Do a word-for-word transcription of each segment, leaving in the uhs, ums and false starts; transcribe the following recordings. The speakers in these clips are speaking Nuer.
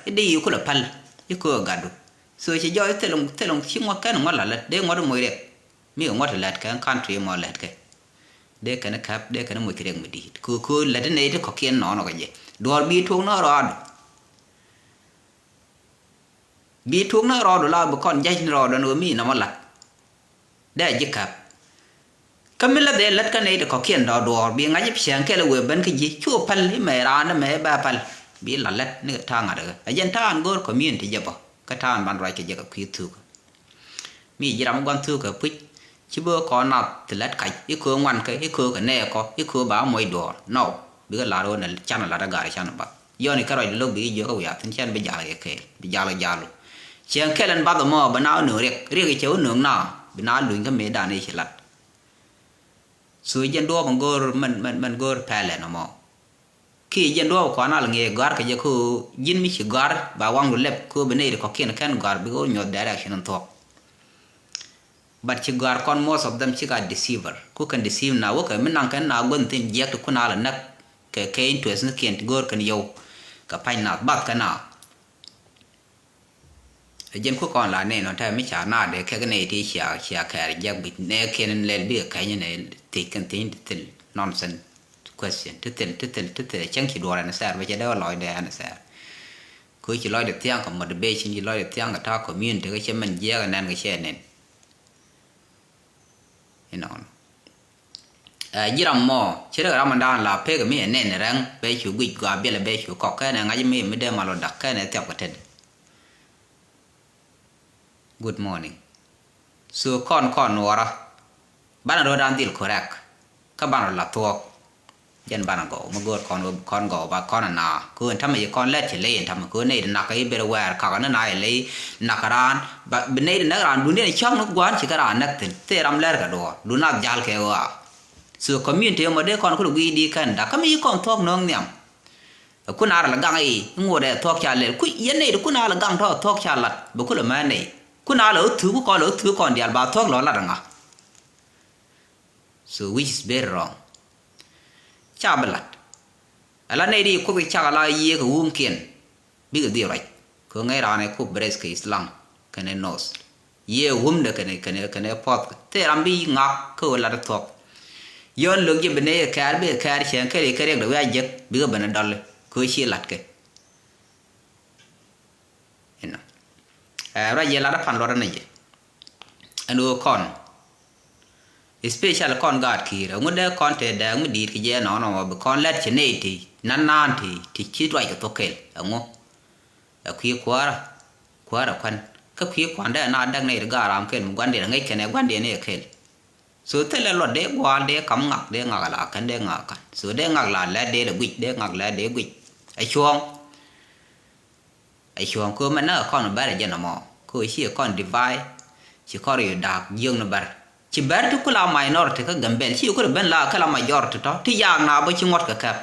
I̱ di yi kulɛ päl i̱ köö gatdu. So ci jɔɔc thil thil ci ŋuɔ̱t kɛn ŋuɔ̱t la lät dee ŋuɔ̱t i̱ moc riɛk. Mi kɛ ŋuɔ̱t i̱ lät kɛ country mɔ lät kɛ. Dee kɛn i̱ käp dee kɛn i̱ moc kɛ riɛk mi di̱i̱t köö köö lät i̱ nɛy ti kɔ̱kiɛn nɔɔnɔ kɛ jɛ. Duɔ̱ɔ̱r bi tuɔ̱k ni rɔɔdu. Bi tuɔ̱k ni rɔɔdu la bi kɔn ja̱c ni rɔɔdu ɛn ɣöö mi nɔmɔ la̱t. Dee ji̱ käp. Kä mi lät dhɛ lät kä nɛy ti kɔ̱kiɛn dɔɔr duɔ̱ɔ̱r bi ŋa̱c i̱ cäŋ kɛl i̱ wëë ben kä ji̱ cu päl i̱ mɛ raan dee mɛ i̱ bɛ päl. Bi la lät ni ta̱a̱ ŋa̱t ɣä. Ɛ jɛn ta̱a̱ ɛn go̱o̱r community jɛ bä. Kä ta̱a̱ ɛn ban ruac kɛ jɛ kɛ kui̱ thuukä. Mi ji̱ ram i̱ gua̱n thuukä puc. Ci bä kɔn nath ti lät kac i̱ köö ŋuan kä i̱ köö kɛ nɛɛkɔ i̱ köö ba moc duɔ̱ɔ̱r. Nɔw. Bikɛ lar ɣöö nɛ can lat ɛ gar can ɛ bath. Yɔn i̱ kɛ ruac lo̱k bi jiök ɛ wiaa thi̱n cɛn bi jal kɛ kɛɛl bi jal kɛ jal. Cieŋ kɛl ɛn bath ɛmɔ bɛ na wä nööŋ riɛk riɛk i̱ cɛ wä nööŋ na bi na luny kä mëëdan i̱ ci lat. Thuc jɛn duɔɔp ɛn go̱o̱r mɛn mɛn mɛn go̱o̱r pɛlɛn ɛmɔ. Kiɛ jɛn duɔɔp kɔn al ŋëë gɔ̱a̱r kɛ jɛ kä ɣöö ji̱n mi ci gɔ̱a̱r ba waŋdu lɛp kä ɣöö bi nɛy ti kɔ̱kiɛn kɛn gɔ̱a̱r bikɛ wä nyuɔ̱th dɛɛrɛk cin ɛn thuɔ̱k. But ci gɔ̱a̱r kɔn most of them ci ka deceiver ku kɛn deceive na wäkɛ mi naŋ kɛn na guänh thi̱n jiɛk ti kun a lɛ näk kɛ kɛ interest ni kiɛn ti go̱o̱r kɛn yɔw kɛ pa̱ny nath bath kɛn a. Ɛ jɛn ku kɔn la nɛn ɔ tɛ mi ca na dee kɛk nɛy ti cia cia kɛɛr jiɛk bi nɛ kiɛn lɛl bikɛ kɛny nɛ thiec kɛn thiec ti thil nonsense question ti thil ti thil ti thil cäŋ ci duɔr ɛn sɛr bɛ cɛ dee wä lɔc dee ɛn sɛr. Kö ci lɔcdɛ thia̱a̱ŋ kɛ motivation ci lɔcdɛ thia̱a̱ŋ kɛ ta̱a̱ community kä cɛ mɛn jiɛɛk ɛnɛn kɛ cɛ nɛn. Inɔn. Ɛ ji̱ ram mɔ ci rɛ ram ɛn daan la pek mi ɛ nɛn rɛŋ bɛ cu guic gɔaa biɛlɛ bɛ cu kɔk kɛnɛ ŋa̱c mi mi dee mal ɔ dak kɛnɛ thiap kɛ tet. Good morning. So kɔn kɔn nuɔrä. Banɛ rot an dhil correct. Kä banɛ la thuɔk. Jɛn banɛ gɔw mi go̱o̱r kɔn kɔn gɔw ba kɔn ana kön tamɛ yi kɔn lɛt ci ley in tamɛ kön ney di nak yi ber wɛɛr kak ni na yi ley nak raan ba bi ney di nak raan dun den cɔk ni guan ci kä raan nak thin thee ram lɛr kɛ duɔɔr dun na jal kɛ ɣɔaa. So community mɔ dee kɔn kul guiy di kɛn dak kä mi yi kɔn thuɔk no̱o̱ŋ nhiam. Kun a rɛ lɛ gaŋ i̱ ŋot ɛ thuɔk ca lɛl ku yɛn ney di kun a lɛ gaŋ tɔ thuɔk ca lat bɛ kul mɛ ney kun a lɛ wä thuk kɔn lɛ wä thuk kɔn dial ba thuɔk lɔ lat ŋa. So which is very wrong. Ca bi lat. Ala nɛy di kuoth kɛ cak ala yiëë kɛ wumkiɛn. Bikɛ dhil ruac kɛ ŋäc raan ɛ kup breath kɛ Islam kɛnɛ nose. Yiëë wumdɛ kɛnɛ kɛnɛ kɛnɛ puɔth thil ram bi ŋak kä ɣöö lat thuɔk. Yɔn lo̱k ji̱ bi nɛy kɛɛr bikɛ kɛɛr cɛ kɛ riɛk kɛ riɛk dee wi̱i̱ a jiäk bikɛ ben a dɔl kɛ ɣöö ci lat kɛ. Inɔ. Ɛ ruac yɛ lat a pan luɔt ɛn a jɛ. Ɛn ɣöö kɔn especially kɔn gaat ki̱i̱r ɛŋu dee kɔn te dɛɛk mi di̱i̱t kɛ jɛ nɔnɔ bi kɔn lɛt cɛ nɛy ti nan naan ti ti ci ruac kɛ thok kɛl ɛŋu. Ɛ kui̱ kuäärä kuäärä kuän kä kui̱ kuan dee na däk nɛy ti gaat ram kɛl mi gua̱ndiɛn ŋäc kɛn ɛ gua̱ndiɛn ɛ kɛl. So thilɛ luɔt dee gua̱a̱l dee kam ŋak dee ŋak ala kɛn dee ŋak kan so dee ŋak la lɛt dee lɛ guic dee ŋak lɛt dee guic. Ɛ cuɔ̱ɔ̱ŋ. Ɛ cuɔ̱ɔ̱ŋ köö mɛn näk ɛ kɔn bɛr ɛ jɛn ɛmɔ köö ci ɛ kɔn divide. Ci kɔn riö da̱a̱k jiök ni bɛr ci bɛr ti kula minority kä Gambel ci kul ben la kɛ la majority tɔ ti yaak na bä ci ŋuɔ̱t kɛ kɛp.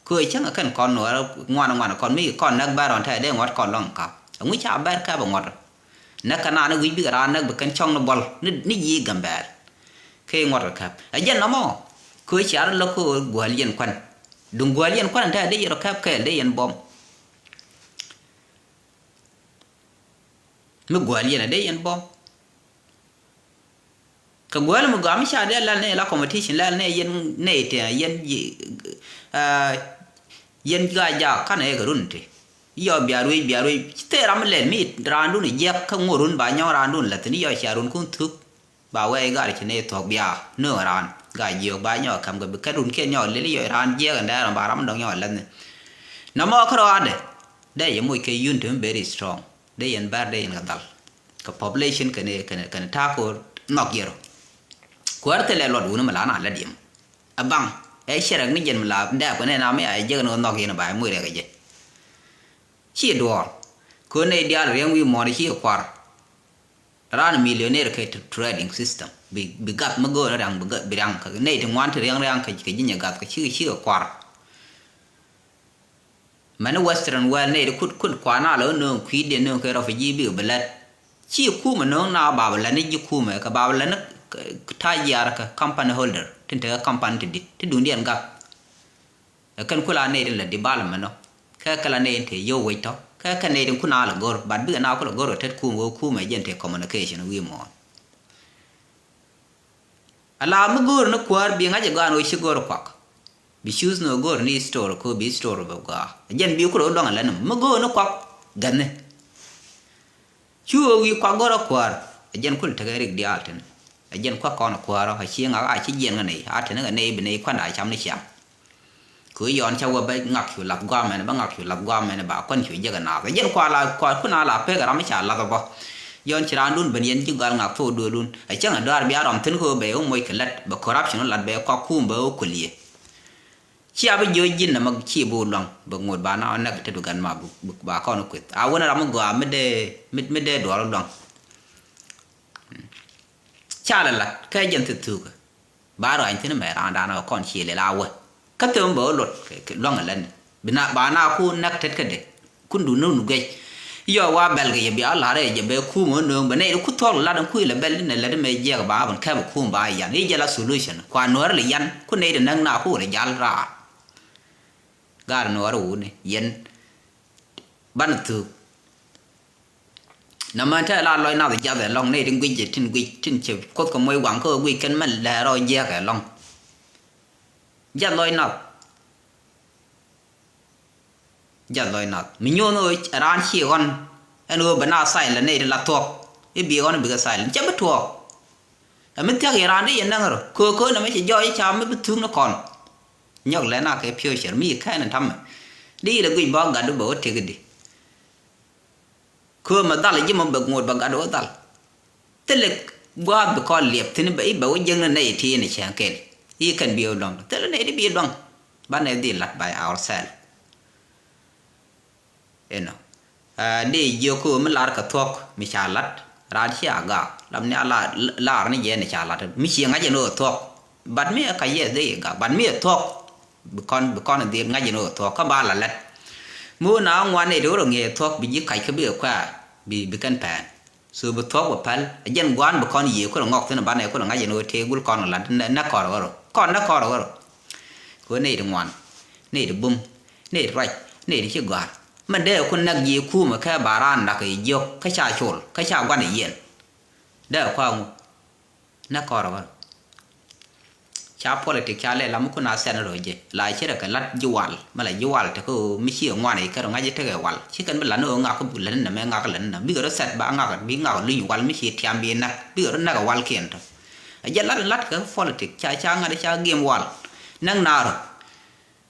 Köö cäŋ ɛ kɛn kɔn nuɔɔr ŋuan ŋuan kɔn mi kɔn näk bɛr ɔn tɛ dee ŋuɔ̱t kɔn lɔŋ kap ɛŋu ca bɛr kɛp ɛ ŋuɔ̱t. Näk kɛ naan wi̱c bikɛ raan näk bi kɛn cɔŋ ni buɔl ni ji̱ Gambel. Kɛ ŋuɔ̱t kɛ kɛp ɛ jɛn ɛmɔ köö ci ar lɔ köö guäl yɛn kuan. Duŋ guäl yɛn kuan tɛ dee yɛn rɔ kɛp kɛɛl dee yɛn buɔm. Mi guäl yɛn a dee yɛn bɔm. Kɛ guäl mi gɔaa mi ca dee lɛl ni la competition lɛl ni yɛn ni tɛ yɛn yɛn gaa jaak kanɛ yɛ kɛ run ti. Yɔ bia ruec bia ruec thee ram mi lɛl mi raandun jiɛk kä ŋuɔrun ba nyɔk raandun la thin yɔ cia run kun thuk. Ba wɛy gat ci nɛy thuɔ̱k bia nööŋ raan gat jiök ba nyɔk käm kɛ bi kɛn run kiɛn nyɔk lili yɔc raan jiɛk ɛn dɛɛr ba ram dɔ̱ŋ nyɔk lɛth ni. Nɔmɔ kärɔaadɛ dee yɛ moc kɛ unity mi very strong dee yɛn bɛr dee yɛn kɛ dhal. Kɛ population kɛn kɛn kɛn ta̱a̱ ko̱r nhɔk yɛr. Kuäär thilɛ luɔt wuni mi la na lät yɛm. Ɛ baŋ ɛ cɛ rɛk ni jɛn mi la dɛɛp kɛ nɛn am ya ɛ jiɛk ni nhɔk yɛn ba ɛ moc rɛk ɛ jɛ. Ci duɔɔr kɛ nɛy diaal riɛŋ wi̱i̱ muɔ̱ɔ̱n ci kuar. Raan millionaire kɛ trading system bi bi gath mi go̱o̱r riaŋ bi gath bi riaŋ kɛ nɛy ti ŋuan ti riaŋ riaŋ kɛ kɛ ji̱ nyɛ gath kɛ cikɛ cikɛ kuar. Mɛni western world nɛy ti kut kut kuan a lɛ wä nööŋ kui̱diɛn nööŋ kɛ refugee bikɛ bi lät. Ci kumɛ nööŋ na ba bi lät ni ji̱ kumɛ kɛ ba bi lät ni tajiar kɛ company holder tin tekɛ company ti di̱t ti duŋdiɛn gath. Ɛ kɛn kula nɛy tin lɛ development ɔ kɛ kɛ la nɛy in te yio̱w wec tɔ. Kä kɛ nɛy tin kun a lɛ go̱r, but bikɛ na ku lɛ go̱r kɛ tet kum ɣöö kum ɛ jɛn tëë communication wi̱i̱ muɔ̱ɔ̱n. Ala mi go̱o̱r ni kuäär bi ŋa̱c ɛ gɔaa ɛn ɣöö ci go̱o̱r kuak. Bi cuth ni ɣöö go̱o̱r ni story kɛ ɣöö bi story bɛ gɔaa. Ɛ jɛn bi ku lɛ wä luaŋ ɛ lät ni mi go̱o̱r ni kuak gɛ̈thni. Cu ɣöö wi̱i̱ kuak go̱o̱r ɛ kuäär. Ɛ jɛn ku lɛ tekɛ rik diaal tini. Ɛ jɛn kuak kɔn ɛ kuäär ɔ, ɛ ci ŋak a ci jiɛn kɛ nɛy, a tini kɛ nɛy bi nɛy kuanda cam ni ciaŋ. Kɛ ɣöö yɔn cä wä bä ŋak cu lath guamɛn, bä ŋak cu lath guamɛn, ba kuan cu jek ɛ naath. Ɛ jɛn kua la, kua kun a la pek ɛ ram ca lath ɛ bä. Yɔn ci raandun ben yɛn ji̱ gal ŋak thok dueelun. Ɛ cäŋ ɛ dɔaar bia rɔm thi̱n kɛ ɣöö bɛ wä moc kɛ lät, bɛ corruption lat bɛ kɔk kum bɛ wä kuël yɛ. Cia bi jiö ji̱n nɛmɛ ci bi wä luaŋ, bɛ ŋot ba na wä nɛk tet bi gan ma bi, bi, ba kɔn kueth. A wen ram mi gɔaa mi dee, mi, mi dee duɔɔr wä luaŋ. Ca lɛ lat, kɛ jɛn thi thukä. Ba ruany thi̱n mɛ raandan ɔ kɔn cie lel a wä. Kä thöm bɛ wä luɔt kɛ, kɛ luaŋ ɛ lät ni. Bi na, ba na ku näk tet kädɛ. Kun du nun guec. Yɔ wa bɛl kɛ yɛ bia lar ɛ jɛ bɛ kum ɔ nööŋ bɛ nɛy di ku thuɔk lɛ lat in ku ilɛ bɛl in ɛ lät mɛ jiɛk ba bin kɛp kum ba yan. I̱ jɛ la solution. Kua nuäär lɛ yan. Ku nɛy di näk na ku lɛ jal raar. Gar nuäär wuni. Yɛn. Ban thuk. Nɛmɛ te la lɔc nath jath ɛlɔ̱ŋ nɛy tin guic jɛ tin guic tin cɛ kuoth kɛ moc waŋ kä guic kɛn mɛn lɛɛr ɔ jiɛk ɛlɔ̱ŋ. Jath lɔc nath. Jath lɔc nath. Mi nyoth ɣöö raan ci ɣɔn ɛn ɣöö bɛ na silent nɛy ti la thuɔ̱k. I̱ bi ɣɔn bikɛ silent. Cɛ bi tuɔɔk. Ɛ mi thia̱k yɛ raan di yɛ näŋ rɔ. Köök köök nɛmɛ cɛ jɔɔc i̱ ca mi bi thuk ni kɔn. Nyɔk lɛ na kɛ future mi kɛn in tamɛ. Di ilɛ guic bä gat di bɛ wä tëk di. Köömɛ dhal ji̱ mɔ bɛ ŋot bɛ gat wä dhal. Thilɛ gua̱a̱th bi kɔn liɛp thi̱n bɛ i̱ bɛ wä jiäkni nɛy ti ni cäŋ kɛl. I̱ kɛn bi wä luaŋ thilɛ nɛy ti bi luaŋ. Banɛ dhil lat by ourself. Inɔ. Aa, dee jiök kä mi lar kɛ thuɔ̱k mi ca lat. Raan cia gak lam ni a la lar ni jɛ ni ca lat mi ci ŋa̱c ɛn ɣöö thuɔ̱k. Bat mi ɛ ka yɛ dhee gak bat mi ɛ thuɔ̱k. Bi kɔn bi kɔn dhil ŋa̱c ɛn ɣöö thuɔ̱k kä ba la lɛt. Mi wä na ŋuan nɛy ti wä rɔ ŋi̱eec thuɔ̱k bi ji̱ kac kä bikɛ kuɛ̈ɛ̈ bi bi kɛn pɛn. So bi thuɔ̱k bɛ päl ɛ jɛn gua̱a̱n bi kɔn yiëë kulɛ ŋɔk thi̱n ɛ banɛ kulɛ ŋa̱c ɛn ɣöö tëë gul kɔn lat nɛ kɔr ɣä rɔ kɔn nɛ kɔr ɣä rɔ. Kɛ ɣöö nɛy ti ŋuan nɛy ti bum nɛy ti ruac nɛy ti ci gɔ̱a̱r. Mɛn dee kun näk ji̱ kumɛ kɛ ba raan dak i̱ jiök kä ca col kä ca guan i̱ yiɛn. Dee kua ŋu nɛ kɔrɛ wä. Ca politik ca lɛ lam mi kun a sɛn rɔ jɛ la ci rɛ kɛ lat ji̱ wal mɛ la ji̱ wal tekɛ ɣöö mi ci ɛ ŋuan i̱ kɛ rɔ ŋa̱c i̱ tekɛ wal ci kɛn bi lat ni ɣöö ŋak kä buk lät ni nɛ mɛ ŋak lät ni nɛ bikɛ rɔ sɛt ba ŋak bi ŋak luny wal mi ci tiam bi näk bikɛ rɔ näk ɛ wal kiɛn tɔ. Ɛ jɛ lat lat kɛ politik ca ca ŋa̱t ca gem wal näk naar.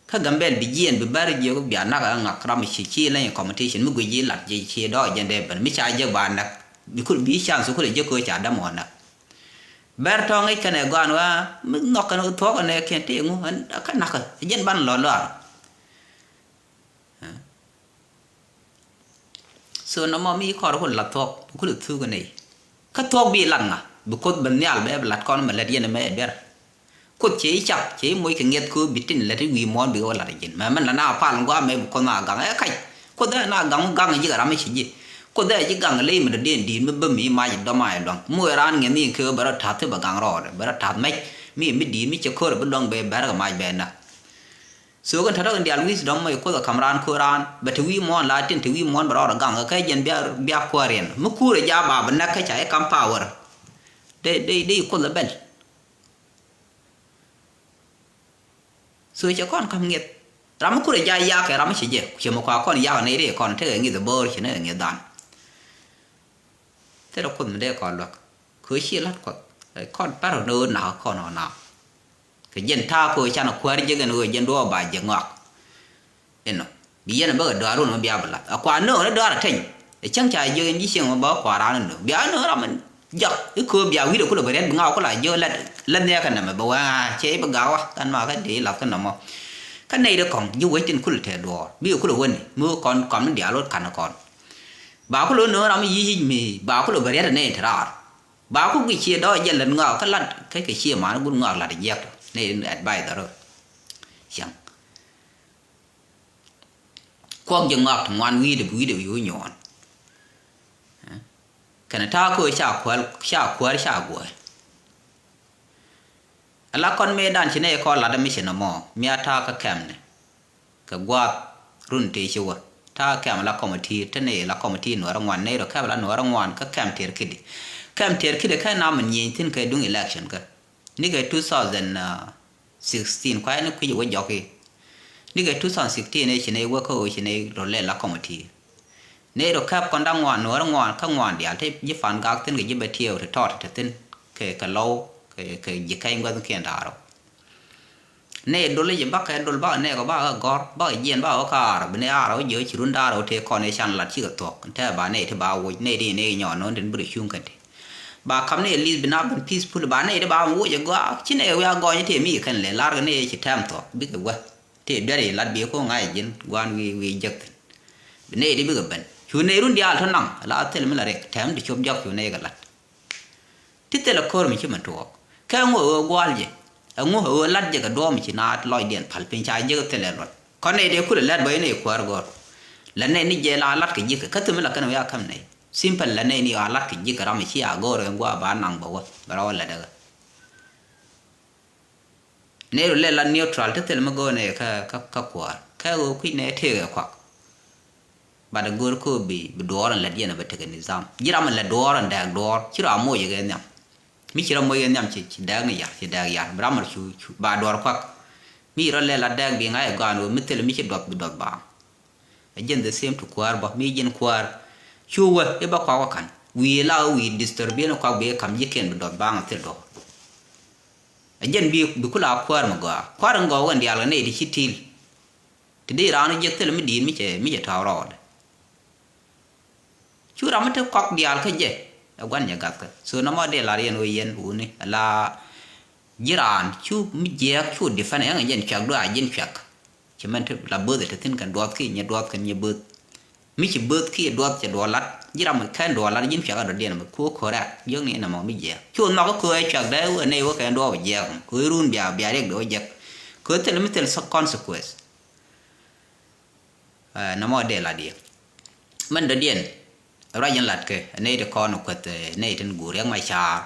Kä Gambɛl bi jiɛɛn bi bär jiök bia nak a ŋak ram ci ci leny competition mi guic ji̱ lat ji̱ ci dɔɔk jɛn dee ben mi ca jek ba nak. Bi kul bi chance kul jek kö ca däm ɣɔ nak. Bär tɔ̱ ŋic kɛnɛ gɔan wa mi nhɔk kɛn thuɔk kɛnɛ kiɛn ti ŋu kä nak jɛn ban lɔ lɔar. So nɔmɔ mi kɔr kul la thuɔk bi kul thuk nɛy. Kä thuɔk bi lat ŋa bi kuoth ben nhial bɛ bi lat kɔn mɛ lät yɛn mɛ ɛ duer. Kuoth cɛ i̱ cak cɛ i̱ moc kɛ ŋiɛth kööp bi tin lät i̱ wi̱i̱ muɔ̱ɔ̱n bikɛ wä lat ɛ ji̱n mɛ mɛn la na pal ŋuam mɛ bi kuoth na gaŋ ɛ kac. Kuoth ɛ na gaŋ gaŋ ji̱ kɛ ram mi ci ji̱. Kuoth ɛ ji̱ gaŋ ley mi dɔ̱diɛn di̱i̱t mi bä mi mac dɔ̱ma ɛ luaŋ mi wee raan ŋiɛth ni kɛ bɛ rɔ ta̱th ti bɛ gaŋ rɔɔdɛ bɛ rɔ ta̱th mɛc mi mi di̱i̱t mi cɛ ko̱r bi luaŋ bɛ bɛr kɛ mac bɛ näk. So kɛn tɔ̱tɔ̱ kɛn diaal wisdom mɔ i̱ kuoth ɛ ka̱m raan ko̱r raan bɛ te wi̱i̱ muɔ̱ɔ̱n la tin te wi̱i̱ muɔ̱ɔ̱n bɛ rɔɔdɛ gaŋ kɛ kɛ jɛn bia bia kuäär yɛn mi kuur ɛ ja̱a̱ ba bɛ näk kä ca i̱ ka̱m power. Dee dee dee i̱ kuoth ɛ bɛl. So cɛ kɔn ka̱m ŋiɛth ram mi kurɛ ja̱ yakɛ ram mi cɛ jɛ ku cɛ mɛ kua kɔn yakɛ nɛy ri kɔn tekɛ ŋi̱th ɛ bo̱o̱r cɛ ni ɛ ŋi̱th dhan. Thilɛ kuoth mi dee kɔn luäk kɛ ɣöö ci la̱t kuɔth kɔn pɛr ɣän ɣöö nak kɔn ɣän nak. Kɛ jɛn ta̱a̱ kɛ ɣöö canɛ kuäär jek ɛn ɣöö jɛn duɔɔk ba jek ŋɔak. Inɔ bi yɛn a bäkɛ dɔaar wun mɛ bia bi lath a kua nööŋ ni dɔaar a teny. Ɛ cäŋ ca jiök in ji̱ cieŋ mɛ bä kua raan in nööŋ bia nööŋ ram in jak i̱ kööp bia wi̱i̱dɛ kulɛ bä riɛt bi ŋaw kulɛ a jiök lät lät nhiɛɛkɛ nɛmɛ bä wee ŋaa cɛ i̱ bi gak wa kan ma kä dee lath kä nɔmɔ. Kä nɛy dee kɔŋ ji̱ wec tin kulɛ tɛɛ duɔɔr bikɛ kulɛ wen ni mi wä kɔn kɔm ni diaal wä kan kɔn. Ba kulɛ wä nööŋ ram in yic yic mi ba kulɛ bä riɛt a nɛy ti raar. Ba ku guic ciɛ dɔɔk jɛ lät ŋaw kä lat kä kɛ ciɛ man gun ŋaw lat jiɛk tɔ nɛy advice dɔrɔ. Ciɛŋ. Kuɔk ji̱ ŋɔak ti ŋuan wi̱i̱dɛ bi wi̱i̱dɛ wi̱i̱ wä nyuɔɔn. Kɛnɛ ta̱a̱ köö ca kuäär ca kuäär ca guɔ̱ɔ̱c. Ala kɔn mëëdan ci nɛy kɔn lat mi ci nɔmɔ mi a ta̱a̱ kä kɛmni. Kɛ gua̱a̱th run tëë ci wä Ta̱a̱ kɛm la committee, te nɛy la committee Nuäärä ŋuan, nɛy rɔ kɛm la Nuäärä ŋuan kä kɛm tiɛɛr ki̱di. Kɛm tiɛɛr ki̱di kɛ nam min nyieny thi̱n kɛ duŋ election kä. Nikɛ two thousand sixteen, kuay ni kui̱c wä jɔk i̱. Nikɛ two thousand sixteen ëë ci nɛy wä kä ɣöö ci nɛy rɔ lɛ la committee. Nɛy rɔ kɛp kɔn da̱ŋ ŋuan, Nuäärä ŋuan kä ŋuan diaal te ji̱ Pan Gak thi̱n kɛ ji̱ Bɛ Tiɛw te tɔt te thi̱n kɛ, kɛ Lɔw, kɛ, kɛ ji̱ kɛny gua̱thkiɛn da̱a̱r rɔ. Nɛy dol i̱ jɛ bakɛ dol bakɛ nɛɛk ɔ bakɛ gɔ̱r bakɛ jiɛn bakɛ wä kä Arab, bi nɛy Arab wä jiɛ wä ci run da̱a̱r wä tëë kɔn ëë can lat cikɛ thuɔ̱k. Tɛɛ ba nɛy ti ba woc nɛy ti nɛy nyɔɔn nɔn tin bi rɔ cuŋ kɛn ti. Ba kam nɛy li̱th bi na ben peaceful ba nɛy ti ba woc ɛ gɔaa ci nɛy wiak gɔny tëë mi kɛn lɛ lar kɛ nɛy ci tɛm thuɔ̱k bikɛ wä. Tëë duer i̱ lat bi ko ŋa̱c ji̱n gua̱n wi̱i̱ wi̱i̱ jek thi̱n. Bi nɛy ti bikɛ ben cu nɛy run diaal tɔ naŋ la thil mi la riɛk tɛm ti cop jɔk cu nɛy kɛ lat. Ti thilɛ ko̱r mi ci mi tuɔɔk. Kɛ ŋu ɛ ɣöö gua̱a̱l jɛ? Ɛŋu ɛ ɣöö lat jɛ kɛ duɔ̱ɔ̱p mi ci naath lɔcdiɛn päl piny ca jek thilɛ luɔt? Kɔn nɛy dee kulɛ lɛt bä in ɛ kuäär gɔ̱r. Lɛ nɛy ni jɛ la lat kɛ ji̱ kɛ kä thim in la kɛn wi̱i̱ a käm nɛy. Simple lɛ nɛy ni a lat kɛ ji̱ kɛ ram mi ci a go̱o̱r ɛn gua̱a̱ ba naŋ bä wä bɛ rɔ wä lɛt ɛ ɣä. Nɛy ru lɛ la neutral ti thil mi go̱o̱r nɛy kä, kä, kä kuäär. Kɛ ɣöö kui̱ nɛy tëëk ɛ kuak. Bat ɛ go̱o̱r kä bi, bi duɔɔr ɛn lät yɛn ɛ bɛ tekɛ nizam. Ji̱ ram ɛn lät duɔɔr ɛn dɛɛk duɔɔr ci rɔ a moc ɛ ɣɛɛ nhiam. Mi ci rɔ moc ɛ ɣɛɛ nhiam ci, ci dɛɛk ni yar, ci dɛɛk yar. Bi ram ɛn cu, cu, ba duɔɔr kuak. Mi ci rɔ lɛ la dɛɛk bi ŋa̱c ɛ gɔaa ɛn ɣöö mi thil mi ci duɔth bi duɔth baaŋ. Ɛ jɛn the same to kuäär bä, mi ji̱n kuäär. Cu wä, i̱ bä kuak wä ka̱n. Wi̱i̱ la wä wi̱i̱ disturb yɛn kuak bi kam ji̱kiɛn bi duɔth baaŋ ɛ thil duɔɔr. Ɛ jɛn bi, bi ku la kuäär mi gɔaa. Kuäär in gɔaa wä kɛn diaal kɛ nɛy ti ci ti̱i̱l. Ti dee raan jiɛk thilɛ mi di̱i̱t mi cɛ, mi cɛ tɔ̱a̱w rɔɔdɛ. Cu ram mi te kɔk diaal kä jɛ ɛ gua̱n jɛ gathkä. So nɔmɔ dee lar yɛn ɣöö yɛn wuni ala ji̱ raan cu mi jiɛɛk cu defend ɛŋ ɛ jɛn cuak duaa ji̱n cuak. Ci mɛn te la böth ɛ te thi̱n kɛn duɔth ki nyɛ duɔth kɛn nyɛ böth. Mi ci böth ki duɔth cɛ duɔth lat ji̱ ram mi kɛn duɔth lat ji̱n cuak ɛ dɔ̱diɛn mɛ ku correct jiök ni nɔmɔ mi jiɛɛk. Cu nhɔk kä köö ɛ cuak dee wä nɛy wä kɛn duɔth jiɛɛk kɛ run bia bia riɛk dee wä jɛk. Kɛ thil mi thil consequence. Ɛ, nɔmɔ dee lat yɛ. Mɛn dɔ̱diɛn ruac in lat kɛ nɛy ti kɔn kueth, ɛ, nɛy tin guur Riɛk Macar.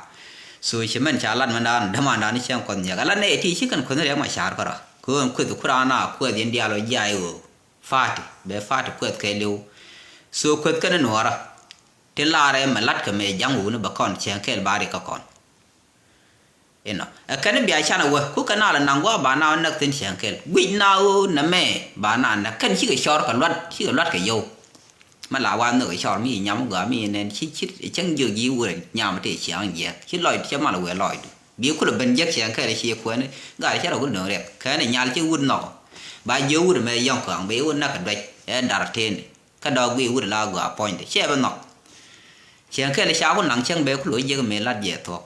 So ci mɛn ca lat mɛn daan dämandan cieŋ kuɔth nyiɛk ala nɛy ti ci kɛn kueth ni Riɛk Macar kärɔa. Kɛ ɣöö kueth ku raan a kueth in diaal ɔ jiay ɣöö party bɛ party kueth kɛɛliw. So kueth kɛn in nuɔɔrä. Ti laarɛ mɛ lat kɛ mɛ ja̱ŋ wuni bɛ kɔn cieŋ kɛɛl ba rik kä kɔn. Inɔ ɛ kɛn bia canɛ wä ku kɛ nal ɛ naŋ gua̱a̱ ba na wä näk thi̱n cäŋ kɛl guic na ɣöö nɛ mɛ ba na näk kɛn cikɛ cɔr kɛ luat cikɛ luat kɛ yio̱w. Mɛ la wa nhök ɛ cɔr mi nyam gɔaa mi nɛn ci cit ɛ cäŋ jiök ji̱ wurɛ nyam tëë ciaŋ jiɛk ci lɔc cɛ mal wëë lɔcdu. Bi kulɛ ben jiäk cäŋ kɛl ci kuɛn gat cɛ rɔ ku döŋ riɛk kɛn ɛ nyal ci wut nhɔk. Ba jiök wut mɛ yɔ̱ŋ kɔaŋ bi wut näk kɛ duec ɛ dar tëëni. Kä dɔɔk guiy wut la gɔaa puɔ̱nydɛ ciɛ bɛ nhɔk. Cieŋ kɛl ca ku naŋ cäŋ bɛ ku lo̱c jiäk mëë lat jɛ thuɔ̱k.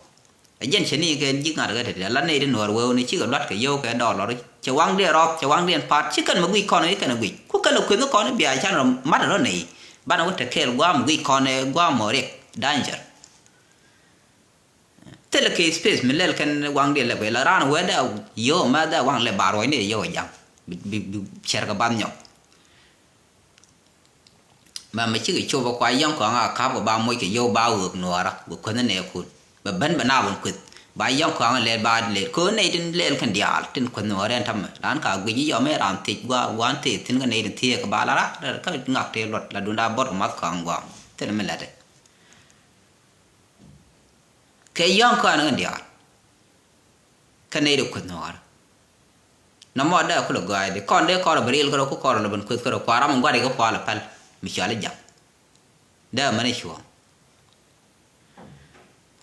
Ɛ jɛn cɛ ni kɛ ji̱ ŋa̱t kɛ tetdɛ la nɛy ti nuɔɔr wëëu ni cikɛ lua̱t kɛ yio̱w kɛ dɔɔlɔr cɛ waŋdiɛn rɔɔth cɛ waŋdiɛn pa̱a̱t ci kɛn mɛ guic kɔn i̱ kɛn ɛ guic ku kɛn lɛ kueth kɔn i̱ bia can rɔ mat rɔ nɛy. Banɛ wä te kɛɛl gua̱a̱m guic kɔn ɛ gua̱a̱m mɔ riɛk danger. Thilɛ kɛ space mi lɛl kɛn waŋdiɛn lɛ bɛ la raan wee dee yio̱w mɛ dee waŋ lɛ ba ruɔ̱cni yio̱w ja̱ŋ. Bi, bi, bi cɛr kɛ bath nyɔk. Mɛ mɛ cikɛ cop ɛ kua yɔ̱ŋ kɔaŋ a ka̱p kɛ ba moc kɛ yio̱w ba ɣöök nuɔɔrä bɛ kueth ni nɛɛkun. Bɛ ben bɛ na ben kueth ba yɔ̱ŋ kɔaŋ lɛl ba lɛl köö nɛy tin lɛl kɛn diaal tin kueth nuɔɔrä ɛn tämɛ. Raan ka guic i̱ yɔm ɛ raan thiec gua̱a̱ gua̱a̱n thiec thi̱n kɛ nɛy tin thiec kɛ ba la rat rat kä ŋak tëë luɔt la dunda bɔt kɛ math kɔaŋ gua̱a̱m thilɛ mi lɛt ɛ. Kɛ yɔ̱ŋ kɔaŋ ni kɛn diaal. Kä nɛy ti kueth nuɔɔr. Nɔmɔ dee kulɛ gɔaaydi kɔn dee kɔn rɔ bi riil kärɔ ku kɔn rɔ lɛ ben kueth kärɔ kua ram in gua̱ri kä kua lɛ päl mi cɔal i̱ ja̱ŋ. Dee mɛn i̱ cuɔ̱ɔ̱ŋ.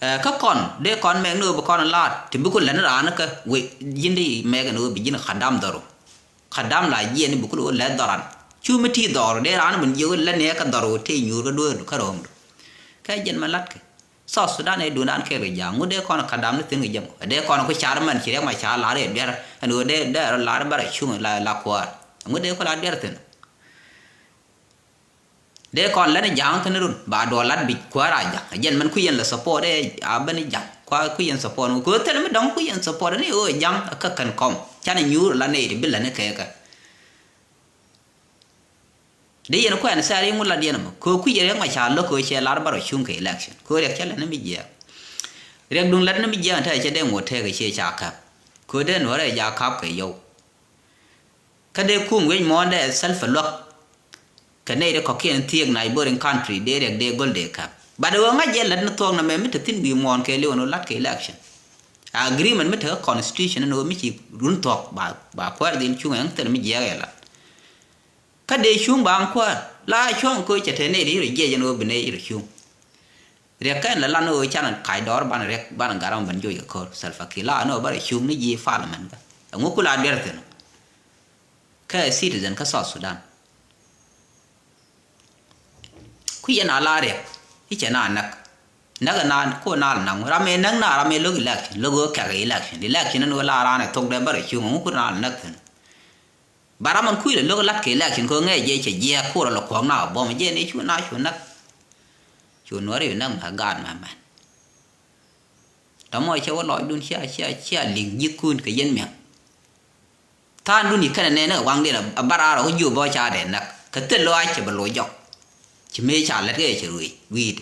Ɛ, kä kɔn dee kɔn mɛk ni ɣöö bi kɔn laat ti bi ku lɛn raan kä wec ji̱n dee mɛk ni ɣöö bi ji̱n kä dam dhɔru. Kä dam la jiɛn bi ku lɛ ɣöö lɛth dhɔran cu mi ti dhɔru dee raan bin jiök lɛn ni ɛ kä dhɔru tëë nyuur kä dueerdu kä ro̱o̱ŋdu. Kä jiɛn mɛn latkɛ. South Sudan ɛ duundan kɛɛl kɛ ja̱a̱ŋ ŋut dee kɔn kä dam ni thi̱n kɛ jɛm kɛ dee kɔn ku car mɛn ci Riɛk Macar lar i̱ duer ɛn ɣöö dee dee rɔ lar bɛ rɔ cuŋ la la kuäär. Ŋut dee ku la duer thi̱n. Dee kɔn lɛn ja̱a̱ŋ thi̱n run ba duɔl lat bi̱c kuäär a ja̱ŋ ɛ jɛn mɛn kui̱ yɛn la support ɛ a ben ja̱ŋ kua kui̱ yɛn support kɛ ɣöö thil mi dɔ̱ŋ kui̱ yɛn support ni ɣöö ja̱ŋ kä kɛn kɔm canɛ nyuur la nɛy ti bi lɛn kɛ kɛ. Dee yɛn kuɛn sɛɛr i̱ ŋu lat yɛn ɛmɔ kɛ kui̱ Riɛk Macar lo̱k kɛ cɛ lar bä rɔ cuŋ kɛ election kɛ Riɛk cä lɛn mi jiɛɛk. Riɛk duŋ lɛn mi jiɛɛk ɛn tɛk cɛ dee ŋot tɛk kɛ ciɛ ca käp kɛ dee nuɔ̱rɛ ja ka̱p kɛ yɔw. Kä dee kum wec muɔ̱ɔ̱n dee Salva luäk. Kɛ nɛy ti kɔ̱kiɛn thiëëk neighboring country dee riɛk dee göl dee käp. But ɣöö ŋa̱c jɛ lät ni thuɔ̱k nɛmɛ mi te thi̱n wi̱i̱ muɔ̱ɔ̱n kɛ liwän ɣöö la̱t kɛ election. Agreement mi te kä constitution ni ɣöö mi ci run thuɔ̱k ba, ba kuäär dhil cuŋ ɛn thil mi jiɛɛk ɛ lat. Kä dee cuŋ ba ŋ kuäär la cuɔ̱ŋ köö cɛ te nɛy ti rɔ jiɛc ɛn ɣöö bi nɛy rɔ cuŋ. Riɛk kɛn la lan ɣöö can kac dɔɔr ban riɛk ban gat ram ban joc kɛ ko̱r Salva Kiir la ni ɣöö ba rɔ cuŋ ni ji̱ parliament kä. Ɛŋu ku la duer thi̱n kä citizen kä South Sudan. Ku yɛn a la riɛk i̱ cɛ na näk. Näk ɛ na ko na la naŋ ram ɛ näk na ram ɛ lo̱k election lo̱k ɣöö kɛk election election ni ɣöö la raan ɛ thok dee ba rɔ cuŋ ɛŋu ku na la näk thi̱n. Ba ram ɛn kui̱ lɛ lo̱k la̱t kɛ election kɛ ŋɛɛ jɛ cɛ jiɛɛk kurɛ lɛ kuɔ̱k na buɔ̱m jɛ ni cu na cu näk. Cu nuɔ̱ri bi näk mɛ gaat mɛ mɛn. Tɔmɔ cɛ wä lɔcdun cia cia cia liŋ ji̱thkun kɛ yɛn miaŋ. Tha̱a̱ŋdun i̱ kɛnɛ nɛɛni kɛ waŋdiɛn a bar raar ɔ kä jiö bä ca dee näk kɛ thil lɔaac cɛ bɛ loc jɔk. Ci mëë ca lät kɛ cɛ ruëëc wi̱i̱t.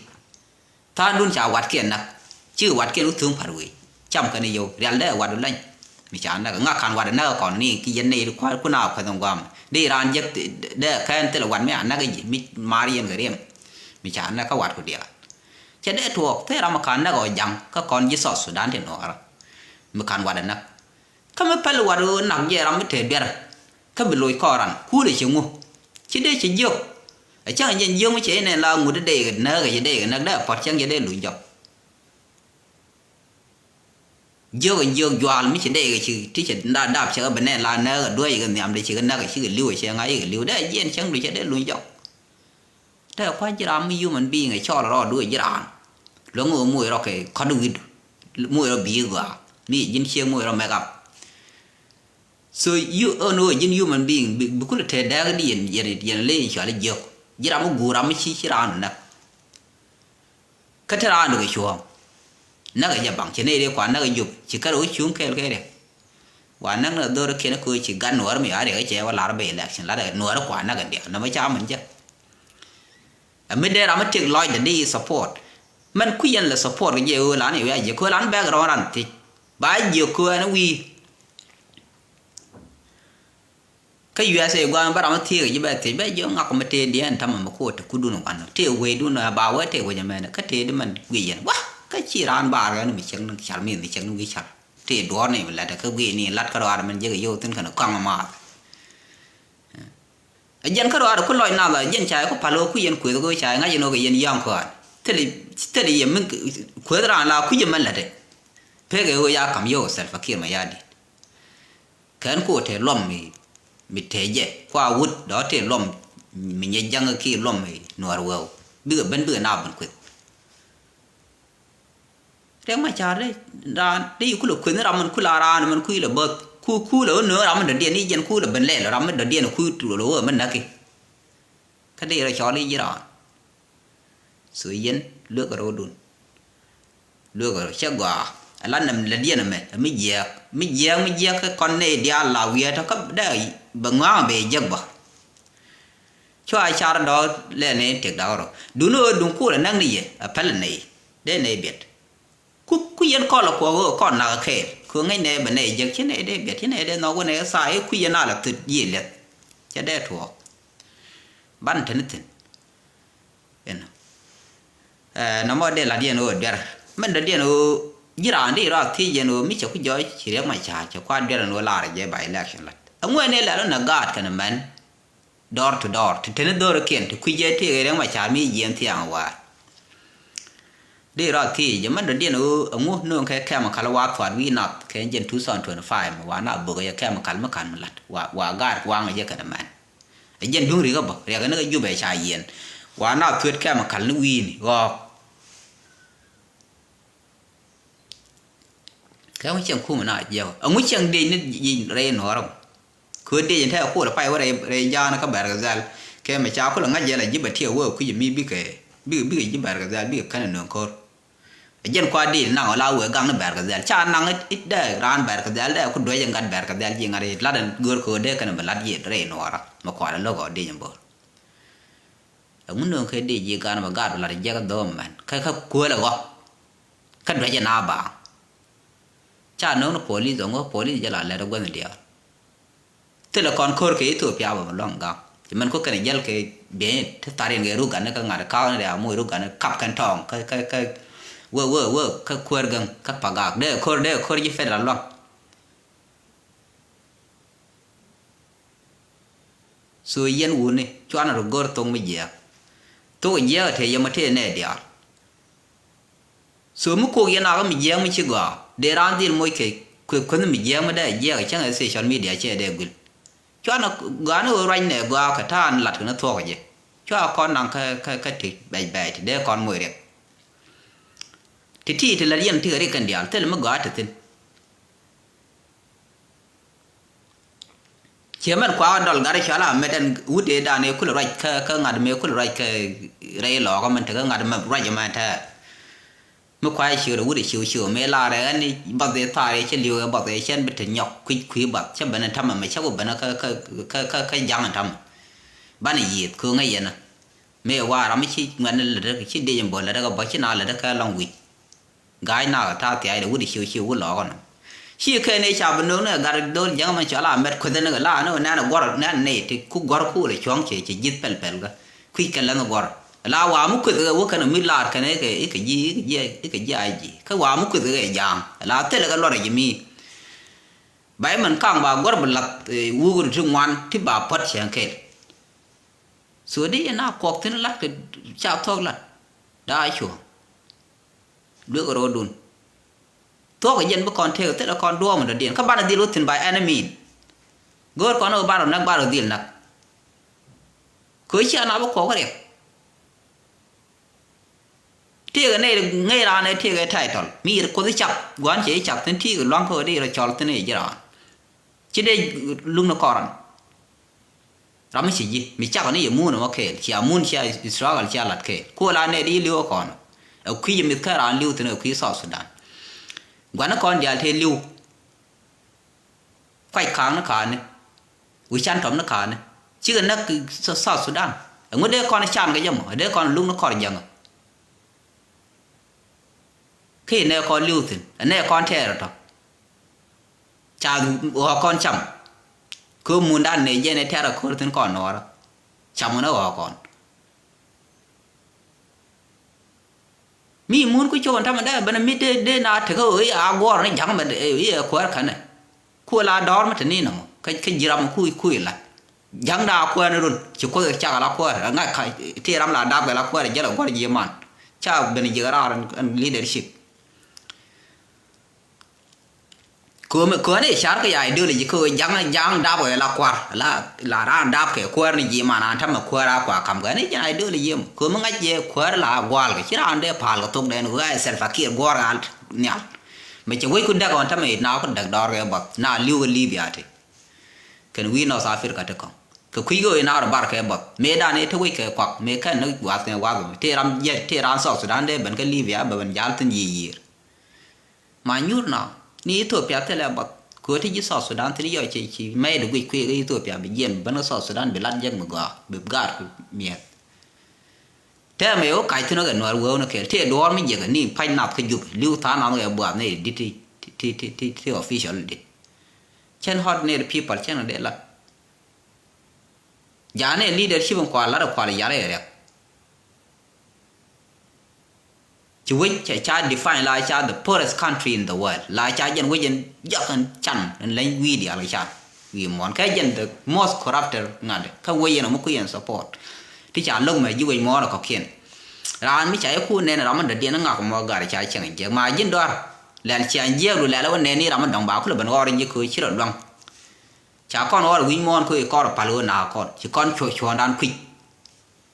Tha̱a̱ŋdun ca watkiɛn näk cikɛ watkiɛn wä thuŋ pa̱t wëë. Cam kɛn i̱ yio̱w rial dee watdu leny. Mi ca näk ŋa ka̱n watdu näk kɔn ni ki yɛn nɛy kua̱r kun a kuɛth in gua̱a̱m dee raan jek dee kɛn thilɛ wat mi a näk ji̱ mi maar yɛn kɛ riɛm. Mi ca näk kä watku diaal. Cɛ dee tuɔɔk thil ram mi ka̱n näk ɔ ja̱ŋ kä kɔn ji̱ South Sudan ti nuɔɔrä. Mi ka̱n watdu näk. Kä mi päl wat ɣöö nak jɛ ram mi te duer. Kä bi loc kɔɔran kuulɛ ci ŋu. Ci dee ci jiök. Ɛ cäŋ jɛn jiök mi cɛ inɛn la ŋut dee kɛ näk kɛ ci dee kɛ näk dee pɔt cäŋ cɛ dee luny jɔk. Jiök in jiök juaal mi ci dee kɛ ci ti cɛ dap dap cɛ kɛ bi nɛn la näk kɛ duäc kɛ nhiam dee ci kɛ näk kɛ ci kɛ li̱w ɛ cɛ ŋa̱c kɛ li̱w dee jiɛn cäŋ du cɛ dee luny jɔk. Te kua̱c ji̱ ram mi human being ɛ cɔɔl rɔɔdu ɛ ji̱ raan. Luäŋ ɣöö moc rɔ kɛ kɔ̱t wi̱du. Moc rɔ bi̱i̱ gɔaa mi ji̱n ciek moc rɔ make up. So you ɣän ɣöö ji̱n human being bi kulɛ te dääk di yɛn yɛn yɛn ley in cuali jiök. Ji̱ ram mi guur ram mi ci ci raandu näk. Kä te raandu kɛ cuɔ̱ɔ̱ŋ. Näk ɛ jɛ baŋ ci nɛy ri kua näk ɛ jop ci kärɛ wä cuŋ kɛɛl kɛ riɛk. Wa näk ni dhor kiɛn koci gat nuɔr mi a riɛk cɛ wa lar bɛ election lat nuɔr kua näk in diak nɔmɔ ca min jɛ. Ɛ mi dee ram mi tik lɔc dɛ di support. Mɛn kui̱ yɛn lɛ support kɛ jɛ ɣöö lan iwia jiɛ ko̱ lan bɛk rɔn ran thiec ba jiɛ ko̱ ɛn wi̱i̱. Kä U S A gua̱a̱n bä ram mi thiek ji̱ bɛ thiec bɛ jiɛ ŋak mi tëë diɛn tamɛ mi ko̱ te kudun wan tëë wecdun ba wee tëë wec ɛmɛn kä tëë di mɛn guic yɛn wa kä ci raan bar ɣän mi cieŋ ni car mi mi cieŋ ni wi̱i̱ car. Tëë duɔ̱ɔ̱r ni mi lat kä guic ni lat kä ruaar mɛn jek yio̱w thi̱n kɛn kɔaŋ maath. Ɛ jɛn kä ruaar ku lɔc nath ɛ jɛn ca ku pal ɣä ku yɛn kuëth ɣä ca ŋa̱c yɛn ɣä kɛ yɛn yɔ̱a̱ŋ kɔaar thili thili yɛ mi kuëth raan la kui̱c ɛmɛn lat ɛ. Pek ɛ ɣä ya kam yio̱w Salva Kiir Mayardit. Kɛn ku tëë luɔm mi mi tëë jɛ kua wut dɔ̱ tëë luɔm mi nyɛ ja̱ŋ ki luɔm mi nuɔr wɛw bikɛ ben bikɛ na ben kueth. Riɛk Macar dee raan dee yi kulɛ kueth ni ram min kula raan min kui̱ lɛ bäth ku kulɛ wä nööŋ ram min dɔ̱diɛn ni jɛn kulɛ ben lɛl ram min dɔ̱diɛn ku lɛ wä min näki. Kä dee rɔ cɔl i̱ ji̱ raan. So yɛn luekɛ rɔɔdun. Luekɛ rɔ cɛ gɔaa. Ala nɛm lɛ diɛn ɛmɛ ɛ mi jiɛɛk mi jiɛɛk mi jiɛɛk kä kɔn nɛy diaal la wiɛɛt tɔ kä dee bɛ ŋua̱a̱ŋ bɛ jek bä. Cua car dɔɔk lɛ ni tiek dak rɔ duni ɣöö duŋ kuur ɛ näk ni yɛ ɛ pɛl nɛy dee nɛy biɛt. Ku ku yɛn kɔl ɛ kuɔk ɣöö kɔn nak ɛ kɛɛl kɛ ŋäc nɛy bɛ nɛy jek ci nɛy dee biɛt ci nɛy dee nhɔk wä nɛy thaa i̱ ku yɛn a lɛ thit yiëë liɛth. Cɛ dee tuɔɔk. Ban te ni thi̱n. Inɔ. Ɛ nɔmɔ dee lat yɛn ɣöö duer mɛn dɔ̱diɛn ɣöö ji̱ raan di rɔ a thiec yɛn ɣöö mi cɛ ku jɔɔc ci Riɛk Macar cɛ kua̱r duer ɛn ɣöö lar jɛ ba election lat. Ɛŋu ɛn ëë lɛl ɣän ɛ gaat kɛn mɛn door to door ti te ni dho̱rikiɛn ti kui̱c jɛ tëëk ɛ Riɛk Macar mi jiɛɛn thiaŋ waar. Di rɔ thiec jɛ mɛn dɔ̱diɛn ɣöö ɛŋu nööŋ kɛ chemical wa thuat wi̱i̱ nath kɛ jɛn two thousand twenty-five wa na bök ɛ yɛ chemical mi ka̱n mi la̱t wa wa gaat waŋ ɛ jɛ kɛn mɛn. Ɛ jɛn duŋ rikä bä riɛk ni kɛ Jubɛ ca yiɛn wa na thuet chemical ni wi̱i̱ni ɣɔɔk. Kɛ ŋu cieŋ kum na jiɛk ɔ ɛŋu cieŋ dec ni jic rɛy nuɔɔr ɔ. Kɛ ɣöö dec in tɛk kulɛ pay wä rɛy rɛy ja̱a̱n kä Bɛr Gazal kɛ mɛ ca kulɛ ŋa̱c jɛ la ji̱ bɛ tiɛɛk wä kui̱c mi bikɛ bikɛ bikɛ ji̱ Bɛr Gazal bikɛ känɛ nööŋ ko̱r. Ɛ jɛn kua dec naŋ ɔ la wëë gaŋ ni Bɛr Gazal ca naŋ i̱ dee raan Bɛr Gazal dee ku duec in gat Bɛr Gazal ji̱ ŋa̱t i̱ lat in göör kɛ ɣöö dee kɛn bɛ lat ji̱ rɛy nuɔɔrä mɛ kualɛ lo̱k ɔ dec in bo̱r. Ɛŋu nööŋ kɛ dec ji̱ gan bɛ gat bɛ lat jiɛk dhɔm mɛn kä kä kuäl ɛ ɣɔ̱. Kä duec in a baaŋ. Ca no̱o̱ŋ ni polis ɔŋɔ polis jɛ la lɛt ɛ guänh diaal. Thilɛ kɔn ko̱r kɛ Ethiopia bä mi luaŋ gaŋ ci mɛn ko̱ kɛn jäl kɛ Bi̱i̱n ti thar yɛn kɛ ruk gani kä ŋa̱t ka̱a̱k ni dee a moc ruk gani kap kɛn tɔɔŋ kä kä kä wee wee wee kä kuäär gäŋ kä pagak dee ko̱r dee ko̱r ji̱ federal luaŋ. So yɛn wuni cuanɛ rɔ go̱r thok mi jiɛɛk. Thok jiɛɛk a tëë yɛmɔ tëë nɛɛ diaal. So mi kok yɛn akä mi jiɛɛk mi ci gɔaa dee raan dhil moc kɛ kueth kueth mi jiɛɛk mi dee jiɛɛk cäŋ ɛ social media cɛ dee guil. Cuanɛ gɔaa ni ɣöö ruac nɛ gɔaa kɛ ta̱a̱ ni lat kɛ ni thuɔ̱k jɛ. Cua kɔn naŋ kä kä kä ti bɛc bɛc ti dee kɔn moc riɛk. Ti ti ti lat yɛn ti kɛ rik kɛn diaal thil mi gɔaa ti thin. Ciɛ mɛn kua dɔl gat cɔal a mɛt ɛn wut dee dan ëë kulɛ ruac kä kä ŋa̱t mëë kulɛ ruac kä rɛy lɔɔkä mɛn te kä ŋa̱t mɛ ruac mɛn te. Mi kua ciö rɛ wut ciö ciö mëë laarɛ ɛn bath ëë thaar ëë cä li̱w ɛ bath ëë cɛn bi te nyɔk kui̱c kui̱ bath cä ben ɛ tamɛ mɛ cä ku ben kä kä kä kä kä ja̱ŋ ɛ tamɛ. Banɛ yiëth kööŋä yɛn ɛ mëë wa ram mi ci ŋuɛ̈tni lätdä ci dec in bo̱l lätdä kɛ bä ci na lätdä kɛ lɔŋ wi̱c. Ga̱a̱c nak ta̱a̱ thia̱a̱cdɛ wut i̱ ciö ciö wut lɔɔk ɛnɔ. Ci kɛn ëë ca bi no̱o̱ŋ ni ɛ gat do̱l jiäŋ mɛn cɔal a mɛt kueth ɛn kɛ la ni nɛn ɛ guɔ̱r nɛn nɛy ti ku guɔ̱r kuul ɛ cuɔ̱ŋ cɛ cɛ ji̱th pɛl pɛl kɛ kui̱c kɛ länh guɔ̱r. La wa mi kueth kɛ wä kɛn ɛ mi laar kɛn ɛ kɛ i̱ kɛ ji̱ i̱ kɛ ji̱ i̱ kɛ ji̱ a ji̱ kä wa mi kueth kɛ ja̱a̱ŋ la thilɛ kɛ luɔt ɛ ji̱ mi. Ba imɛn kaŋ ba guɔ̱r bi lath wuk ti ŋuan ti ba puɔ̱t cɛ kɛl. So di yɛn a kuɔk thi̱n lat kɛ ca thuɔ̱k lat daa cuɔ. Luek rɔɔdun. Thuɔ̱k jɛn bi kɔn tëëk thilɛ kɔn duɔɔm in dɔ̱diɛn kä banɛ dhil wä thi̱n by any mean. Go̱o̱r kɔn ɣöö banɛ näk banɛ dhil näk. Kɛ ɣöö cia na bi kɔk riɛk. Tëëkɛ nɛy ŋäc raan ɛ tëëkɛ title mi yir kuoth i̱ cak gua̱n cɛ i̱ cak thi̱n tëëkɛ lua̱ŋ kä ɣöö di rɔ cɔl thi̱n i̱ ji̱ raan. Ci dee luk ni kɔran. Ram mi ci ji̱ mi cak ni yɛ mun ɛmɔ kɛɛl cia mun cia struggle cia lat kɛɛl. Kuɔ la nɛy di li̱w ɛ kɔn ɛ kui̱ jɛ mith kä raan li̱w thi̱n ɛ kui̱ South Sudan. Gua̱n ni kɔn diaal tëë li̱w. Kuac ka̱a̱k ni ka̱a̱ni wi̱c can tɔm ni ka̱a̱ni cikɛ näk South Sudan. Ɛŋu dee kɔn can kɛ jɛ mɔ dee kɔn luk ni kɔr jäŋä. Kä inɛ kɔn li̱w thi̱n ɛnɛ kɔn tɛɛr tɔ. Ca ɣɔ̱ɔ̱k kɔn cam. Kä mundan nɛ jɛn ɛ tɛɛr ɛ ko̱r thi̱n kɔn nuɔɔrä. Cam ɣän ɛ ɣɔ̱ɔ̱k kɔn. Mi mun ku cok ɛn tamɛ dee ben mi dee dee na tekä ɣöö i̱ a guɔ̱ɔ̱r ni ja̱ŋ mɛ i̱ ɛ kuäär känɛ. Ku la dɔ̱ɔ̱r mi te ni nɔmɔ kä ji̱ ram ku ku i̱ la. Ja̱ŋ da a kuäär ni run ci kuoth cak ala kuäär ɛ ŋa̱c ka ti ram la dap kɛ la kuäär ɛ jäl ɛ guɔ̱r ji̱ man. Ca ben ji̱ raar ɛn leadership. Köömi kööni i̱ car kä ya ideology kä ja̱ŋ ja̱ŋ dap kɛ la kuar la la ran dap kɛ kuäär ni ji̱ man an tamɛ kuäär a kua kam kɛ ni jɛn ideology yem köömi ŋa̱c jɛ kuäär la gual kɛ ci ran dee pal kɛ thok dɛn ɣä Salva Kiir guɔr ɣal nhial. Mɛ cɛ wec ku däk ɣɔn tamɛ it na ku däk dɔr kɛ bɔth na li̱w kɛ Libya ti. Kɛn wi̱i̱ North Africa ti kɔŋ kɛ kui̱ kɛ ɣöö in a rɔ bar kɛ bɔth mëë dan i̱ te wec kɛ kuak mëë kɛn ni wath kɛ wath ti ram jɛ ti ran South Sudan dee ben kä Libya bɛ ben jal thin yiëë yiëër. Ma nyuur na ni Ethiopia thilɛ bath kööt ti ji̱ South Sudan thil yɔc ci ci mɛy di guic kui̱ kä Ethiopia bi jiɛn bi bän kä South Sudan bi lat jek mi gɔaa bi gaat ku miɛth. Tɛmɛ wä kac thin wä kɛ nuäär wee wä ni kɛɛl tëë duɔɔr mi jiɛk ni pac nath kä Jup li̱w tha̱a̱ŋ nath wä kɛ buath ni dit ti ti ti ti official dit. Cɛn ordinary people cɛn kɛ dee lat. Ja̱a̱n ɛ leadership in kual lat ɛ kual yar ɛ riɛk. Ci wec ca ca define la ca the poorest country in the world la ca jɛn wec in jak in can in leny wi̱i̱ diaal ca wi̱i̱ muɔ̱ɔ̱n kɛ jɛn the most corrupted ŋa̱t kä wec in ɔmɔ kui̱ in support. Ti ca lo̱k mɛ ji̱ wec muɔ̱ɔ̱n ɛ kɔ̱kiɛn. Raan mi ca i̱ ku nɛn ram mi dɔ̱diɛn i̱ ŋak mɔ gar ca cieŋ in jiɛk ma ji̱n dɔ̱a̱r lɛl cia in jiɛk du lɛl wä nɛn i̱ ram mi dɔ̱ŋ ba kulɛ ben ɣɔr in ji̱ köö ci rɔ lua̱ŋ. Ca kɔn ɣɔr wi̱c muɔ̱ɔ̱n kä i̱ kɔr pal ɣöö na̱a̱ kɔn ci kɔn cuɔ̱ɔ̱ŋdan kui̱c.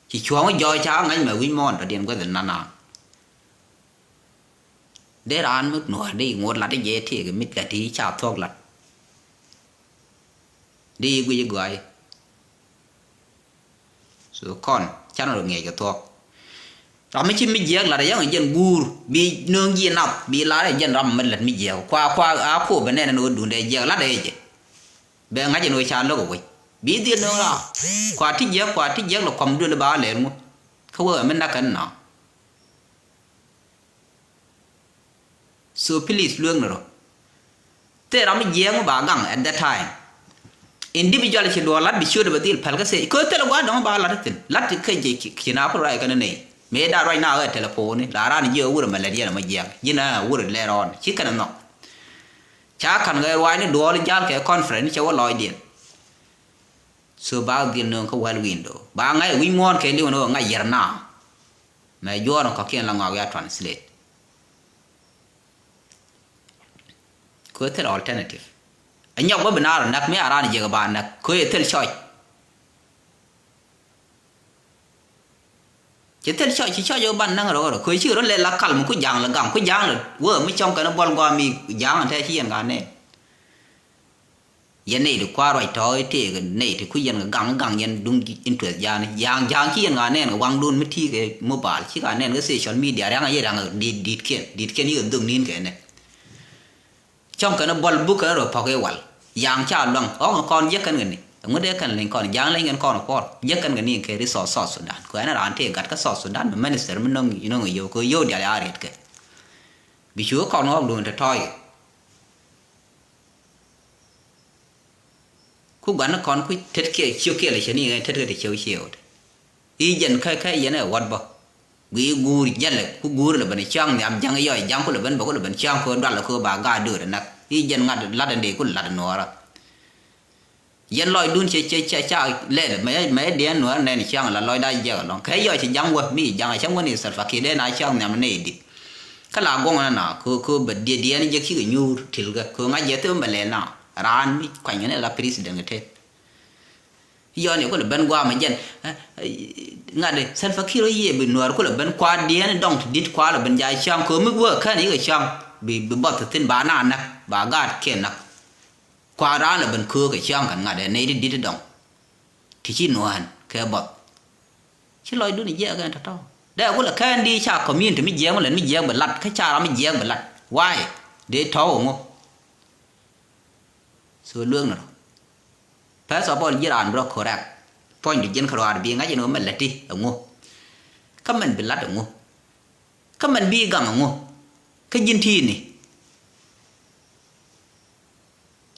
Ci cuɔ̱ɔ̱ŋ jɔɔc ca ŋa̱c mɛ wi̱c muɔ̱ɔ̱n tɔ̱diɛn guäth in na̱na̱a̱ŋ. Dee raan mi nuɔ̱ɔ̱r dee i̱ ŋot lat i̱ jɛ tiɛɛk i̱ mit lat i̱ ca thuɔ̱k lat. Dee i̱ guic i̱ gɔaac. So kɔn canɛ rɔ ŋiɛc kɛ thuɔ̱k. Ram mi ci mi jiɛɛk lat ɛ yäŋ ɛ jɛn guur bi nööŋ ji̱ nath bi lar ɛ jɛn ram mi lät mi jiɛɛk kua kua a kuɔp ɛ nɛn ɛn ɣöö duundɛ jiɛɛk lat ɛ jɛ. Bɛ ŋa̱c ɛn ɣöö ca lo̱k ɛ wec bi dhil nööŋ raar kua ti jiɛɛk kua ti jiɛɛk lɛ kuam duël ba lɛɛl ŋu. Kä wee ɛ mi nak kɛn nɔ. So please lueek ni rɔ. Thil ram mi jiɛɛŋ mi ba gaŋ at that time. Individual ci duɔl lat bi ciöt bɛ dhil päl kä stage. Kö thilɛ gua̱a̱r dɔ̱ŋ ba lat thi̱n. Lat kä ji̱ ci, ci na kul ruac kɛn nɛy. Mëë da̱r ruac na ɣä telephone, la raan ji̱ ɣä wurɛ mɛ lät yɛn ɛmɔ jiɛk. Ji̱n ɛ wurɛ lɛr ɔn. Ci kɛn ɛ nhɔk. Ca ka̱n kɛ ruacni duɔl jal kɛ conference cɛ wä lɔcdiɛn. So ba dhil nööŋ kä wäl window. Ba ŋa̱c wi̱c muɔ̱ɔ̱n kɛ li̱w ni ɣöö ŋa̱c yɛr na. Mɛ juɔ̱ɔ̱r in kɔ̱kiɛn la ŋɔak ya translate. Kö thil alternative. Ɛ nyɔk bä bi naar näk mi a raan jiɛk ba näk. Kö yɛ thil church. Ci thil church, ci church ɛ ban näk rɔ rɔ. Kö ci rɔ lɛ la kal mi ku ja̱a̱ŋ lɛ gaŋ, ku ja̱a̱ŋ lɛ wä mi cɔŋ kɛn buɔl gɔaa mi ja̱a̱ŋ tɛ ci yɛn ŋa nɛ. Yɛn nɛy ti kua̱r ruac tɔ̱ i̱ tëëk nɛy ti ku yɛn kɛ gaŋ gaŋ yɛn duŋ interest ja̱a̱n. Ja̱a̱ŋ ja̱a̱ŋ ci yɛn ŋa nɛn kɛ waŋdun mi ti̱i̱ kɛ mobile, ci ka nɛn kɛ social media, riaŋ a yɛ riaŋ di̱t di̱tkiɛn, di̱tkiɛn yikɛ dhök ni̱n kɛ nɛ. Cɔ̱ŋ kɛn buɔl buk kɛn rɔ pɔk i̱ wal. Yaŋ ca luaŋ ɣɔk kɔn jiäk kɛn kɛ ni. Ŋut dee kɛn leny kɔn ja̱a̱ŋ leny kɛn kɔn kuɔr jiäk kɛn kɛ ni kɛ ri South, South Sudan. Kɛ ɛn raan tëë gat kä South Sudan mi minister mi no̱ŋ, no̱ŋ yio̱w kɛ yio̱w dial ya riet kɛ. Bi cu kɔn ɣɔk duun tɔ̱tɔ̱ɔ̱y kɛ. Ku gua̱n kɔn ku tet kiɛ ciök kiɛ lɛ cɛ ni tet kɛ ti ciök ciɛ wut. I̱ jɛn kä kä yɛn ɛ wät bä. Gui guur jɛlɛ ku guur lɛ ben ciaŋ nhiam ja̱ŋ yɔc ja̱ŋ ku lɛ ben bä ku lɛ ben ciaŋ kɛ dual kɛ ba gaat döör näk. I̱ jɛn ŋa̱t lat ɛn dee ku lat nuɔɔrä. Yɛn lɔcdun cɛ cɛ cɛ ca lɛl mɛ mɛ diɛn nuɔɔrä nɛn ciaŋ la lɔcda jiɛk ɛlɔ̱ŋ. Kɛ yɔc ci ja̱ŋ wä mi ja̱ŋ cäŋ wä ni Salva Kiir dee na ciaŋ nhiam nɛ i̱ di̱t. Kä la guɔ̱ŋ nɛ na kɛ kɛ bɛ diɛ diɛn jiɛk cikɛ nyuur tilkɛ kɛ ŋa̱c jɛ thim bɛ lɛl na. Raan mi kuany kɛ ni la president kɛ tet. Yɔn i̱ kulɛ ben gua̱a̱mɛ jɛn ŋa̱t i̱ Salva Kiir ɣä yiëë bi nuäär kulɛ ben kua̱r diɛɛn dɔŋ ti di̱t kua̱r lɛ ben jaa cäŋ köö mi wä kän i̱ kɛ cäŋ bi bi bɔth thi̱n ba na näk ba gaat kiɛ näk. Kua̱r raan lɛ ben köök kɛ cäŋ kɛn ŋa̱t i̱ nɛy ti di̱t dɔŋ ti ci nuään kɛ bɔth. Ci lɔcdun i̱ jiɛɛk ɛn tɔ̱tɔ̱ dee kulɛ kän di ca community mi jiɛɛk mi lɛn mi jiɛɛk bi lat kä ca ram mi jiɛɛk bi lat. Why? Dee tɔ̱w ɛŋu? So lueek ni rɔ. First of all, ji̱ raan bi rɔ correct. Puɔ̱nydu ji̱n kärɔaar bi ŋa̱c ɛn ɣöö mɛ läti ɛŋu. Kä mɛn bi la̱t ɛŋu. Kä mɛn bi gaŋ ɛŋu. Kä ji̱n ti̱i̱ni.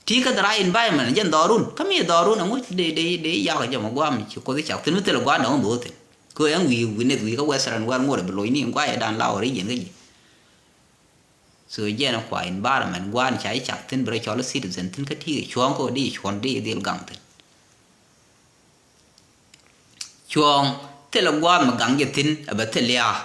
Ti kä the right environment jɛn dhɔrun kä mi dhɔrun ɛŋu. Dee dee dee yak jɛ mɔ guam ci kuoth cak thin mi thil gua̱a̱r dɔŋ bo̱o̱ thin. Kö ɛn wi̱i̱ wi̱i̱ nith wi̱i̱ kä western world ŋot ɛ bi lo̱c ni in gua̱a̱r yɛ dan la origin kä ji̱. So jɛn kua environment gua̱a̱r ca ji̱ cak thin bi rɔ cɔl citizen thin kä ti cuɔ̱ɔ̱ŋ kä di cuɔ̱ɔ̱ŋ di dhil gaŋ thin. Cuɔ̱ɔ̱ŋ thilɛ gua̱a̱th mi gaŋ jɛ thi̱n ɛ bɛ thil lia̱a̱.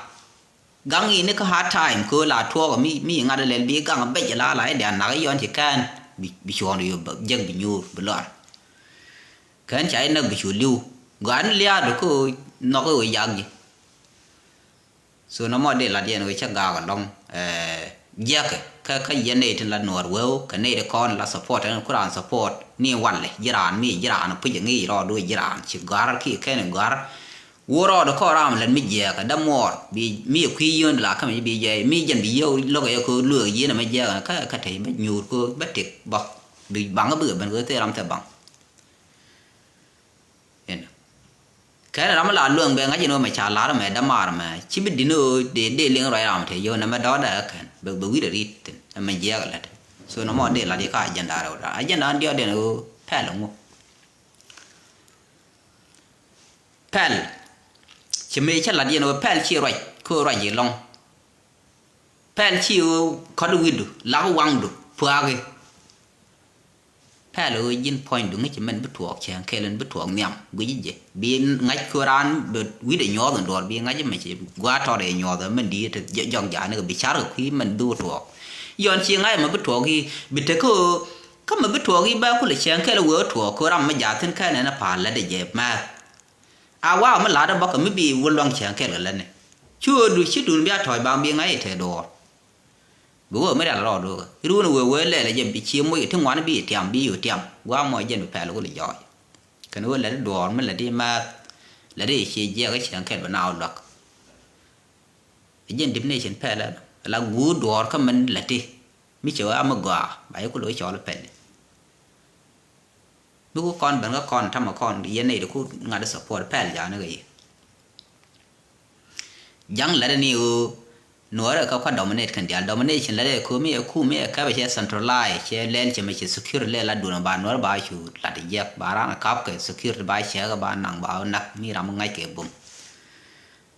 Gaŋ ini kä hard time köö la tuɔɔk mi mi ŋa̱t lɛl bi gaŋ bec la la i̱ dian nak i̱ yɔn ci kɛn bi bi cuɔ̱ɔ̱ŋ di yo̱ jek bi nyuur bi lɔr. Kɛn ca i̱ näk bi cu li̱w gɔaa ni lia̱a̱ di köö nhɔk i̱ wee yak ji̱. So nɔmɔ dee lat yɛn wee cä gaak alɔŋ. Jiäkä kä kä yɛn nɛy tin la nuɔɔr wee kɛ nɛy ti kɔn la support ɛn ku raan support ni walɛ ji̱ raan mi ji̱ raan puc ŋi̱i̱c rɔɔdu ji̱ raan ci gɔ̱a̱r ki kɛn gɔ̱a̱r. Wuɔ rɔɔdu kɔn ram lɛt mi jiɛɛkä dämuɔɔr bi mi kui̱ yio̱o̱n la kämɛ bi jɛ mi jɛn bi yio̱o̱ lo̱kɛ yɛ ko̱ lueek yieen ɛmɛ jiɛɛkä kä kä tɛc bä nyuur ko̱ bä tëk bä bi baŋ bikɛ ben ko̱ thil ram thil baŋ. Inɔ kɛn ram mi la luäŋ bɛ ŋa̱c in ɣöö mɛ ca lar mɛ dämaar mɛ ci bi di̱n ɣöö dee dee liŋ ruac ram te yio̱w nɛ mɛ dɔ̱ɔ̱dɛ ɛ kɛn bɛ bɛ wi̱cdɛ ri̱t thi̱n ɛmɛ jiɛɛk ɛ lät. So nɔmɔ dee lat yɛ ka agenda rɛw da̱a̱ agenda in diɔ̱ɔ̱diɛn ɣöö pɛl ɛŋu. Pɛl ci mëë cä lat yɛn ɣöö pɛl ci ruac kä ɣöö ruac i̱ lɔ̱ŋ. Pɛl ci ɣöö kɔ̱t wi̱cdu lak waŋdu pua̱a̱ki. Pɛl ɣöö ji̱n puɔ̱nydu ŋäc cɛ mɛn bi tuɔɔk cɛ kɛl in bi tuɔɔk nhiam guic jɛ bi ŋa̱c kö raan bɛ wi̱cdɛ nyuɔɔth in duɔɔr bi ŋa̱c mɛ cɛ gua̱a̱r tɔt ɛ nyuɔɔth mɛn di̱i̱t jɔk ja̱a̱ni kɛ bi ca̱r kɛ kui̱ mɛn bi wä tuɔɔk. Yɔn ci ŋa̱c mɛ bi tuɔɔk i̱ bi tekä ɣöö kä mɛ bi tuɔɔk i̱ bɛ kulɛ cɛ kɛl wee wä tuɔɔk kö ram mɛ ja̱a̱ thi̱n kɛn ɛn ɛ pa̱a̱l lätdɛ jɛ mɛth. A waw mi la̱t ɛ bäkɛ mi bi wä luäŋ cɛ kɛl kɛ lätni. Cu ɣöö du ci duun bia tɔ̱ɔ̱c baŋ bi ŋa̱c i̱ te duɔɔr. Bi wee mi rial rɔɔdu kä run wee wee lɛl ɛ jɛ bi cie moc kɛ ti ŋuan bi tiam bi yo̱o̱ tiam gua̱a̱ mɔ jɛn bi pɛl ku li jɔɔc. Kɛn wee lɛt i̱ duɔɔr mi lɛt i̱ mɛth lɛt i̱ cie jiɛk i̱ cieŋ kɛl bi naaw luäk. Ɛ jɛn definition pɛl ɛ la guur duɔɔr kä min lɛt i̱ mi cɛ wee a mi gɔaa ba i̱ ku lo̱c cɔɔl i̱ pɛl i̱. Mi ku kɔn ben kä kɔn tamɛ kɔn yɛn nɛy ti ku ŋa̱t i̱ support pɛl ja̱a̱ni kɛ yɛ. Ja̱ŋ lɛt ni ɣöö Nuɔrɛ kä kua dominate kɛn diaal. Domination la dee komi ɛ kum mi ɛ kɛpɛ cɛ centralize, cɛ lɛl cɛ mɛ cɛ security lɛ la duun ba nuɔrɛ ba cu lat jiɛk ba ran kap kɛ security ba cɛ ba naŋ ba nak mi ram ŋa̱c kɛ bum.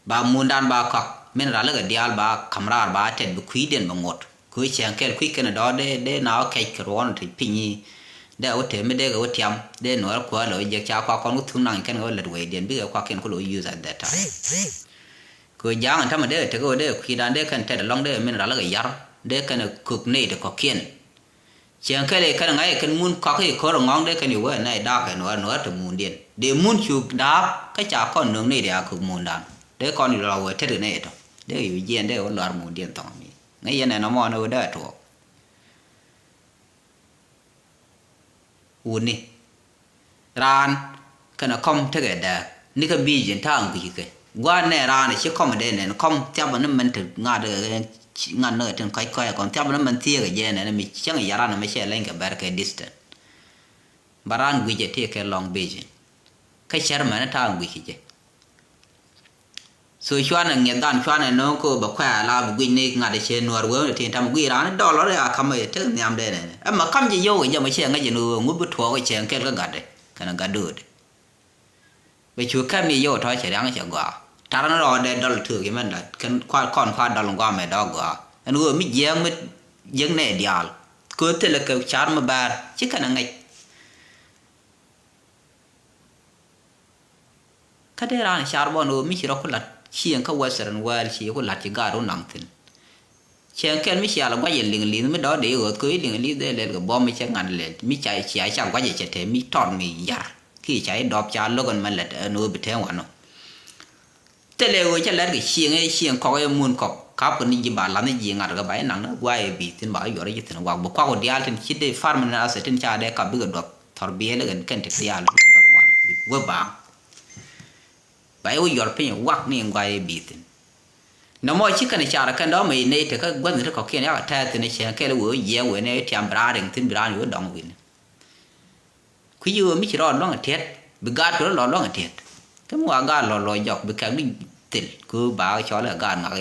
Ba mundan ba kɔk min ral kɛ diaal ba kam raar ba tɛt bi kui̱diɛn bi ŋot. Ku cɛŋ kɛl kui̱ kɛn dɔɔ dee dee na wä kɛc kɛ ruɔn ti piny. Dee wä temi dee kɛ wä tiam dee nuɔrɛ kuäär lɛ wä jiɛk ca kua kɔn wä thum naŋ kɛn kɛ wä lät wecdiɛn bikɛ kua kɛn ku lɛ wä use at that time. Kɛ ja̱a̱ŋ ɛn tämɛ dee kɛ tek ɣöö dee kɛ kui̱dan dee kɛn tɛt ɛlɔ̱ŋ dee kɛ min ral kɛ yar dee kɛn kök ney ti kɔ̱kiɛn. Cieŋ kɛl i̱ kɛn ŋa̱c i̱ kɛn mun kɔak i̱ ko̱r ɛŋɔ̱ŋ dee kɛn i̱ wee nɛy da̱a̱k kɛ nuäär nuäär te mundiɛn dee mun cu da̱a̱k kä ca kɔn nöŋ ney dee a kök mundan dee kɔn i̱ lɔ wee tet kɛ nɛy tɔ̱ dee kɛ i̱ jiɛn dee kɛ wä luaar mundiɛn thɔ̱ŋ mi ŋäc yɛn ɛn ɛmɔ ɛn ɣöö dee tuɔɔk. Wuni raan kɛnɛ kɔm tekɛ dääk ni kä bi̱i̱ ji̱n ta̱a̱ ŋui̱c kɛ gua̱a̱r nɛ raan ci kɔm dee nɛn kɔm thiap ni mɛn te ŋa̱t ŋa̱t ni kɛ tin kɔc kɔc kɔn thiap ni mɛn thieek kɛ jɛ nɛn mi cäŋ yaran mi cɛ leny kɛ bɛr kɛ distant. Ba raan gui̱c ɛ ti kɛ lɔŋ bi̱i̱ ji̱n kä cär mɛn ta̱a̱ ŋui̱c kɛ jɛ. So cuanɛ ŋiɛth dan cuanɛ no̱o̱ŋ ko bɛ kuɛ ala bi guic ni ŋa̱t cɛ nuɔr wee ni tin tam guic raan dɔlɔr ya kam tek nhiam dee nɛ. Ɛmɛ kam jɛ yio̱w kɛ jɛ mɛ cɛ ŋäc jɛ ni ɣöö ŋut bi tuɔɔk cɛ kɛl kä gatdɛ kɛnɛ gat do̱o̱dɛ. Bɛ cu kɛm ni yio̱w tɔ̱ cɛ riaŋ cɛ gɔaa tar ni rɔɔdɛ dɔl tuɔɔk cɛ mɛn la kɛn kɔn kua dɔl ŋɔamɛ dɔ̱ gɔaa ɛn ɣöö mi jiɛɛk mi jiäk nɛ diaal. Kɛ ɣöö thilɛ kɛ car mi bäär ci kɛnɛ ŋäc. Kä dee raan car bɔn ɣöö mi ci rɔ ku lat cieŋ kä western world ci ku lat ci gaat wä naŋ thi̱n. Cieŋ kɛl mi cial guac in liŋ li̱th mi dɔ̱ dee ɣööth kɛ i̱ liŋ li̱th dee lɛl kɛ buɔ̱m mi cɛ ŋa̱n lɛl mi ca cia ca guac cɛ te mi tɔt mi yar ki ca i̱ dɔp ca lo̱k ɛn mɛ lɛt ɛn ɣöö bi te wanɔ. Thilɛ ɣöö cä lɛt kɛ cieŋ ɛ cieŋ kɔk ɛ mun kɔk kap kɛ ni ji̱ ba lath ni ji̱ ŋa̱t kɛ ba i̱ naŋ ni guay ɛ bi̱i̱ thi̱n ba i̱ yuɔr i̱ ji̱ thi̱n wak bi kuak kɛ diaal tin ci dee farm ni asɛ tin ca dee kap bikɛ duɔth thɔr biɛɛl kɛn kɛn ti diaal bikɛ duɔth ŋuan wä baaŋ. Ba i̱ wä yuɔr piny wak ni guay ɛ bi̱i̱ thi̱n. Nɔmɔ ci kɛn car kɛn dɔ̱mɛ i̱ nɛy tekä gua̱th ni ti kɔ̱kiɛn yakɛ tɛɛth thi̱n cɛ kɛl ɣöö jiɛɛk wen ɛ tiam bi raan riŋ thi̱n bi raan wee dɔŋ wi̱ni. Kui̱ci ɣöö mi ci rɔɔd luäŋ ɛ tiɛt bi gaat kɛ rɔ lɔ luäŋ ɛ tiɛt. Kä mi wa gaat lɔ lɔ jɔk bi kɛk ni thil kɛ ɣöö ba cɔl ɛ gaat ŋak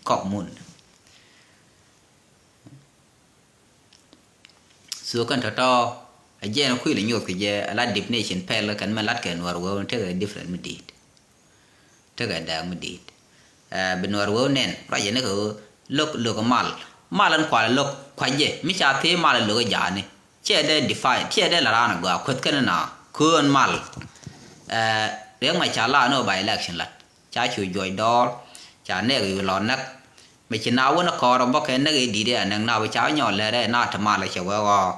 kɔk mun. So kɛn tɔ̱tɔ̱ a jɛn kui̱ lɛ nyoth kɛ jɛ a la definition pɛl kɛn mɛ lat kɛ nuɔr wee wä tekɛ different mi di̱i̱t. Tekɛ dääk mi di̱i̱t. Ɛ bi nuɔr wee wä nɛn ruacɛ ni kɛ ɣöö lo̱k lo̱k mal mal ɛn kual lo̱k kuacɛ mi ca thii mal lo̱k jaani. Ciɛ dee define ciɛ dee la raan a gɔaa kueth kɛn na köön mal. Ɛ riɛk ma ca la ni wä ba election lat. Ca cu juɔc dɔɔr ca nɛɛk yu lɔ näk. Mi ci na wä ni kɔɔr bä kɛ näk i̱ di̱t i̱ anäk na wä ca nyɔɔl lɛr ɛ na te mal cɛ wee ɣɔɔ.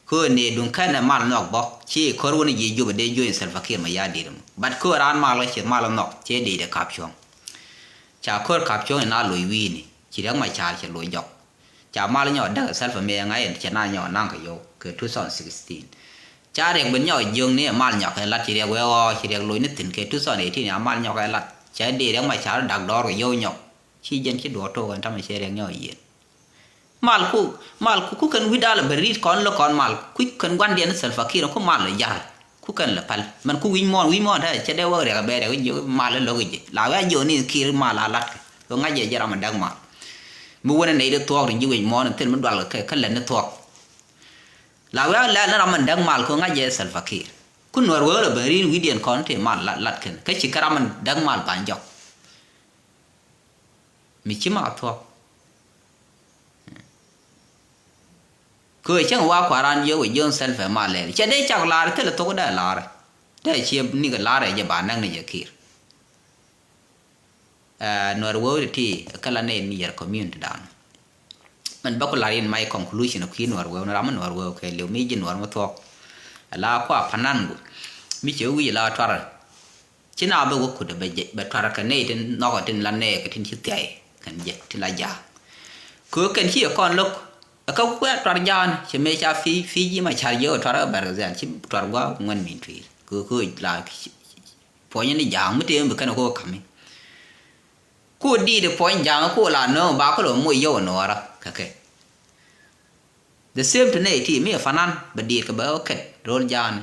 Köö ni duŋ kɛn ɛ mal nhɔk bä ci ko̱r wä ni ji̱ jup dee juɔc Salva Kiir ma ya di̱t mɔ but köö raan mal kä ci mal nhɔk ci di̱t ɛ kap cuɔ̱ŋ. Ca ko̱r kap cuɔ̱ŋ ina loc wi̱i̱ni ci riäk ma ca̱a̱r cɛ loc jɔk. Ca mal nyɔk däk ɛ Salva mi ɛ ŋa̱c in cɛ na nyɔk naŋ kɛ yio̱w kɛ two thousand sixteen. Ca riɛk ben nyɔk jiökni ɛ mal nyɔk ɛ lat ci riɛk wee ɣɔɔ ci riɛk loc ni thi̱n kɛ two thousand eighteen a mal nyɔk ɛ lat cɛ di riɛk ma ca̱a̱r dak dɔɔr kɛ yio̱w nyɔk. Ci jɛn ci duɔɔk tok ɛn tamɛ cɛ riɛk nyɔk yieen. Mal ku mal ku ku kɛn wi̱c dal bɛ ri̱t kɔn lä kɔn mal ku kɛn gua̱ndiɛn Salva Kiir ku mal lɛ jar ku kɛn lɛ päl mɛn ku wi̱c muɔ̱ɔ̱n wi̱c muɔ̱ɔ̱n te cɛ dee wä riɛk bɛ riɛk jiök mal lɛ lo̱k ji̱ la wɛ jiök ni Kiir mal a lat kɛ ɣöö ŋa̱c jɛ jɛ ram a däk mal. Mi wänɛ nɛy dee thuɔɔk rin ji̱ wi̱c muɔ̱ɔ̱n thil mi dual kɛ kä lät ni thuɔɔk. La wɛ lɛl ni ram a däk mal kɛ ɣöö ŋa̱c jɛ Salva Kiir ku nuɔr wee lɛ ben ri̱n wi̱cdiɛn kɔn te mal lat kɛn kä ci kä ram a däk mal ban jɔk. Mi ci ma thuɔ̱k. Kɛ cäŋ wa kua̱ran jiök wä jiön Salva ma lɛl cɛ dee cak la̱r thilɛ thok dee la̱r. Dee ciɛ nikɛ la̱r ɛ jɛ ba näk ni jɛ Kiir. Ɛ nuɔr wee ti ti kä la nɛy ni yɛr community dan. Mɛn bä ku la̱r in my conclusion kui̱ nuɔr wee ni ram mi nuɔr wee kɛ liw mi ji̱ nuɔr mi thuɔ̱k. Ɛ la kua panan gu mi cɛ wi̱c la tuarɛ. Ci na bɛ wä kut bɛ jɛ bɛ tuar kɛ nɛy tin nhɔkɛ tin la nɛɛkɛ tin ci thiay kɛn jɛ tin la ja̱a̱k. Kɛ ɣöö kɛn ci ɛ kɔn lo̱k ɛ kä kuɛ tuar ja̱a̱n cɛ mëë ca Fiji ma car jiök ɛ tuar ɛ bɛr kɛ dhɛl ci tuar gua̱a̱k ŋuɛn min tui̱r kɛ ɣöö kɛ ɣöö la puɔ̱nyɛ ni ja̱a̱k mi tëë mi bi kɛn ɛ kɛ ɣöö ka̱mi. Ku di̱i̱t ɛ puɔ̱ny ja̱a̱k ku la nööŋ ba kä lɔ moc yio̱w ɛ nuɔɔrä kɛ kɛ. The same to nɛy ti mi ɛ fanan bɛ di̱i̱t kɛ bɛ ɣä kɛt ro̱l ja̱a̱n.